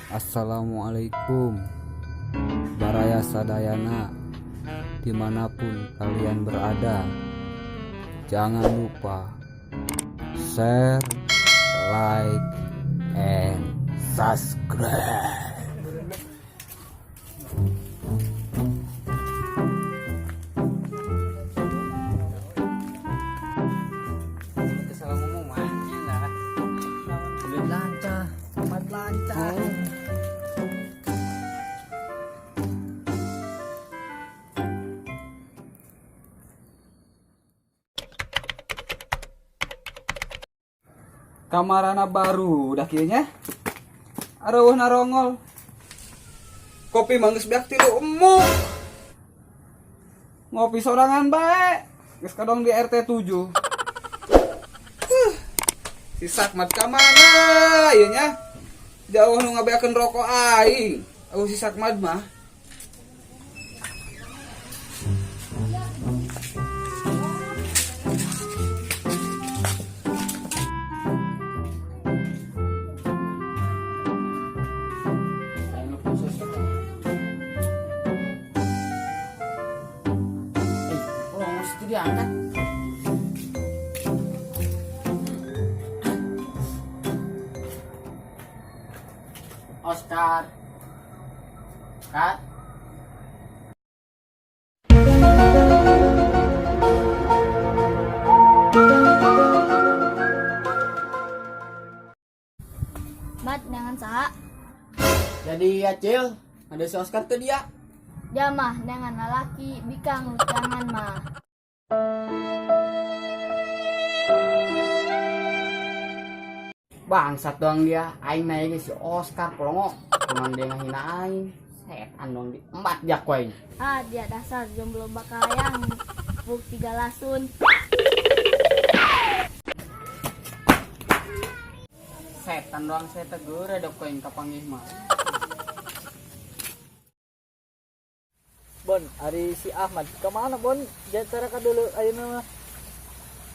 Assalamualaikum Baraya Sadayana, dimanapun kalian berada. Jangan lupa share, like, and subscribe. Salah ngomong mah lah. Udah lancar, amat lancar. Kamarana baru udah kayaknya. Areuh narongol. Kopi mah geus beak tilu emuk. Ngopi sorangan bae. Geus kadong di RT 7. Si Sakmat ka mana ieu nya? Jauh nu ngabeakeun rokok aing. Oh, si Sakmat mah. Eh, oh, mesti diangkat. Oscar. Kak. Mat, jangan saha. Jadi Acil, ada si Oscar tuh dia. Dia mah dengan lalaki, bikang jangan mah. Bangsat doang dia, aing naik si Oscar polongo. Cuman dia ngehina aing. Setan dong di empat jak aing. Ah, dia dasar jomblo bakal yang buk tiga lasun. Setan doang saya tegur ada koin kapanggih mah. Bon, ari si Ahmad kemana Bon? Jatara ka dulu ayeuna mah.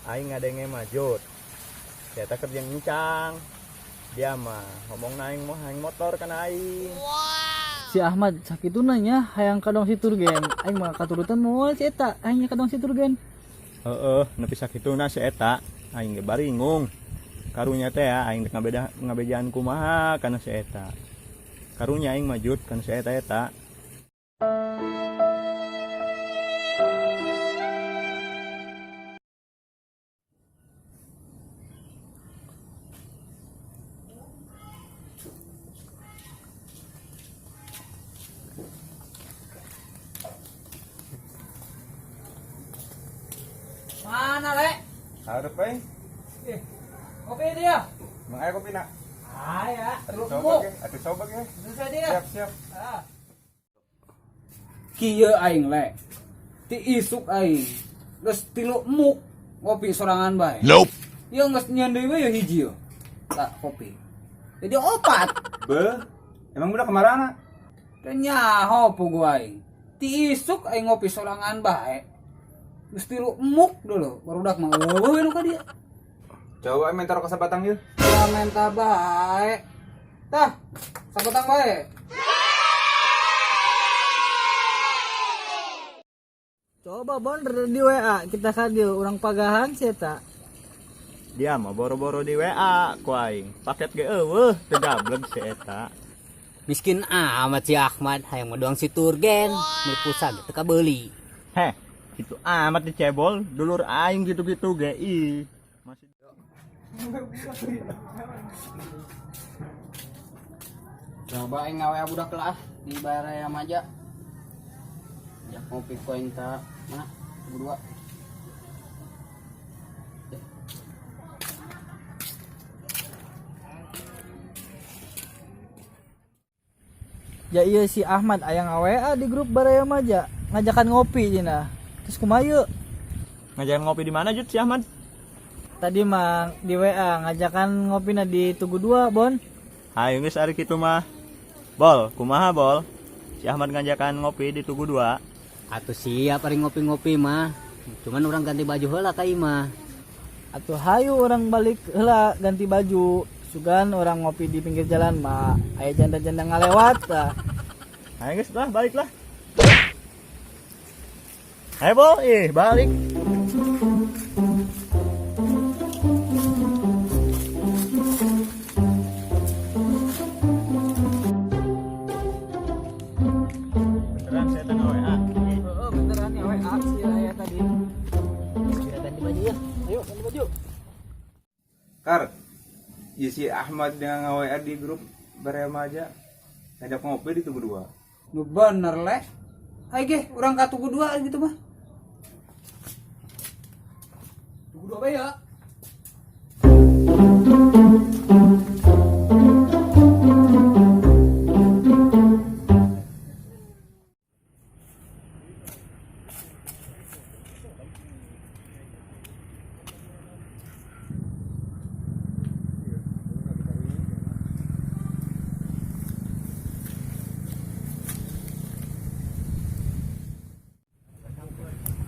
Aing ngadenge majut. Saya kerja ngincang. Dia mah ngomong naing mau aing motor kana aing. Si Ahmad sakituna nya hayang kadong si Turgen. Aing mah katurutan moal si eta, aing nya kadong si Turgen. Heeh, nepi sakituna si eta aing ge baringung. Karunya teh ya aing dek ngabeda ngabejaan kumaha kana si eta. Karunya aing majut kana si eta eta. Mana, Le? Hareup aing. Kopi dia. Mang aya kopi na. Ah ya, Atuh coba ge, atuh coba ge. Susah dia. Siap, siap. Kieu aing le. Ti isuk aing. Geus tilu emuk ngopi sorangan bae. Nope. Ieu geus nyieun deui we ya hiji yo. Tak kopi. Jadi opat. Be, emang udah kemarana? Teu nyaho pugu aing. Ti isuk aing ngopi sorangan bae. Geus tilu emuk dulu, barudak mah eueuh we nu ka dieu. Coba aing minta rokok sabatang yeuh. Ya menta bae. Tah, sabatang bae. Coba Bon di WA kita ka dieu urang pagahan si eta. Dia mah boro-boro di WA ku aing. Paket ge eueuh teu gablek si eta. Miskin amat si Ahmad, hayang mah doang si Turgen, beli pulsa gitu kabeuli. Heh, itu amat dicebol, dulur aing gitu-gitu ge ih. Masih Coba aing ngawe budak lah di Baraya Maja. Ya ngopi koin ta mana? Berdua. Ya iya si Ahmad aya nga-WA di grup Baraya Maja ngajakan ngopi cenah. Terus kumaha yeuh? Ngajakan ngopi di mana Jut si Ahmad? Tadi mah di WA ngajakan ngopina di Tugu 2, Bon. Hayu geus ari kitu mah. Bol, kumaha Bol? Si Ahmad ngajakan ngopi di Tugu 2. Atuh siap ari ngopi-ngopi mah. Cuman orang ganti baju heula ka imah. Atuh hayu orang balik heula ganti baju. Sugan orang ngopi di pinggir jalan mah aya janda-janda ngalewat tah. Ayo geus lah, balik lah. Ayo Bol, ih balik. Beneran saya tengah WA. Heeh, beneran ya WA si Raya tadi. Segera ganti baju ya. Ayo ganti baju. Kar, ieu si Ahmad yang ngawa di grup Baremaja ngajak ngopi di Tugu 2. Nu bener le. Ayo ge, urang ka Tugu 2 gitu mah. Tugu 2 bae ya.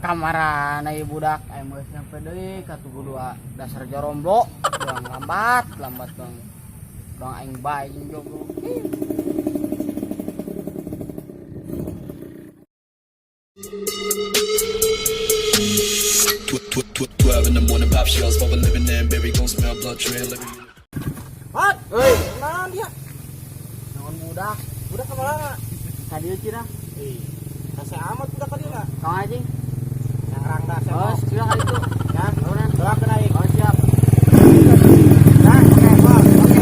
Kamarana ieu budak aya geus nyampe deui ka Tugu 2 dasar joromblo doang lambat lambat doang doang aing bae jeung jomblo. 12 in the morning, pop shells, for a living in berry, gon' smell blood trail. Every Mat, Euy, naon dia? naon budak? Budak kemana? Ka dieu cenah. Ih, rasa amat budak ka dieu. Kang anjing. Yang rangda saya. Oh, sila ka ditu. Ya, Turunan. doakeun aing. Oh, siap. Nah, oke, Bol. Oke.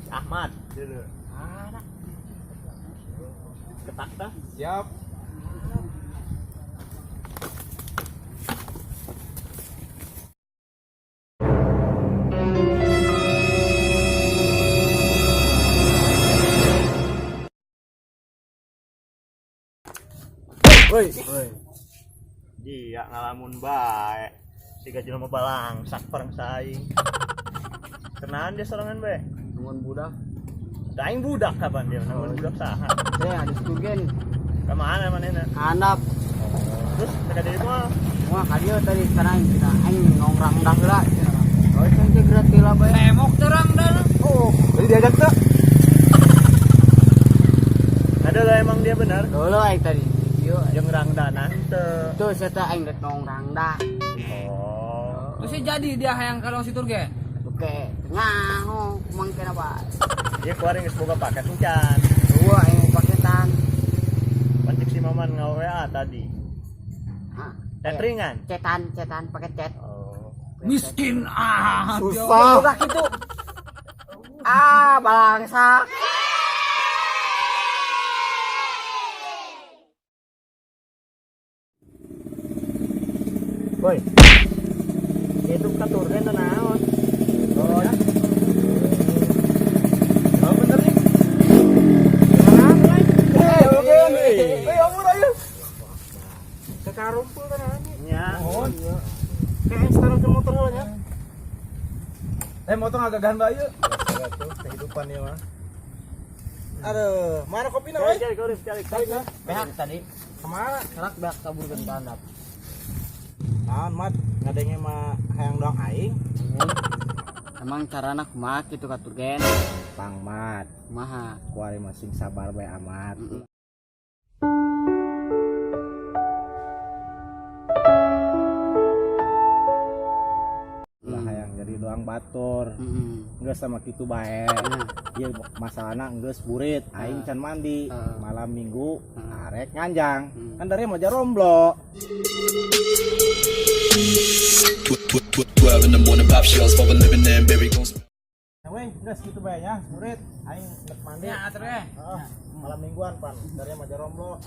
Si Ahmad dulu. Ketak tah. Siap. Woi. Dia ngalamun bae. Siga jelema balangsak perang saing. Kenaan dia sorangan bae. Nungguan budak. Da aing budak kapan dia nanggung budak saha. Saya ada Turgen. Ka mana manehna? Handap. Terus mereka dari mah Wah, ka dieu tadi sekarang kita aing ngongrang dah heula. Oh, can teh geura teh lah bae. Temok terang dah. Oh, Jadi diajak tuh. ada lah emang dia benar. dulu aing tadi. Ieu Jeung rangdanan teu. tuh saya teh aing rek ngongrang dah. Oh. Terus sih jadi dia hayang ka si Turgen. Oke, tengah oh, mangkena bae. Dia keluar geus boga paket encan. Dua aing paketan. Pancik si Maman ngawa tadi. Hah. Tetringan. Cetan, cetan pakai cet. Oh. Miskin ah. Susah. Udah gitu. Ah, bangsa. Woi. Itu ka Turgen teh naon? Oh. Ya. Oh bener nih. Eh, ampun ayo. Kekarumpul kan anjing. Nya. Kayak sekarang ke motor lah ya. Eh, motor agak gahan bae yuk. Kehidupan ya mah. Aduh, mana kopinya, woi? Cari, cari, cari, cari. Behak tadi. Kemana? Serak behak kabur ke handap. Naon, Mat? Ngadenge mah hayang doang aing. Emang carana kumaha kitu ka Turgen? Pang Mat, Kumaha? kuari masing sabar bae amat. Lah hayang jadi doang batur. Heeh. Geus sama kitu bae. Ieu masalahna geus burit, aing can mandi. Malam Minggu arek nganjang. Kan dari mau romblo. 12 in the morning, pop shells, for a living in berry, gon' smell. Weh, geus kitu bae nya, burit. Aing rek mandi. Ya, atur ya. Heeh, malam mingguan pan dari Maja Romblo.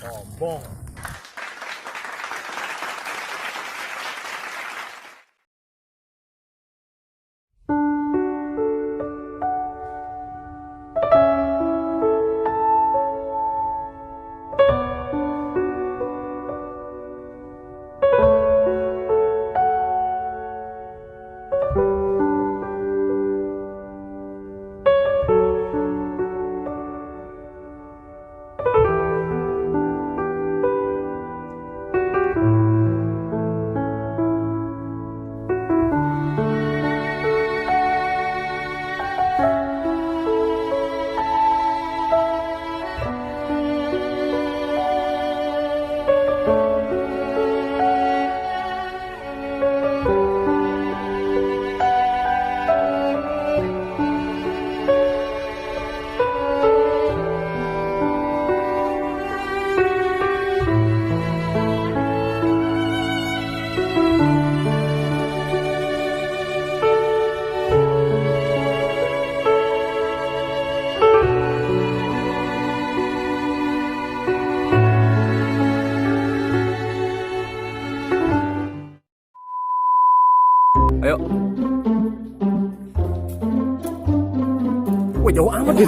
Sombong. Wah, jauh amat.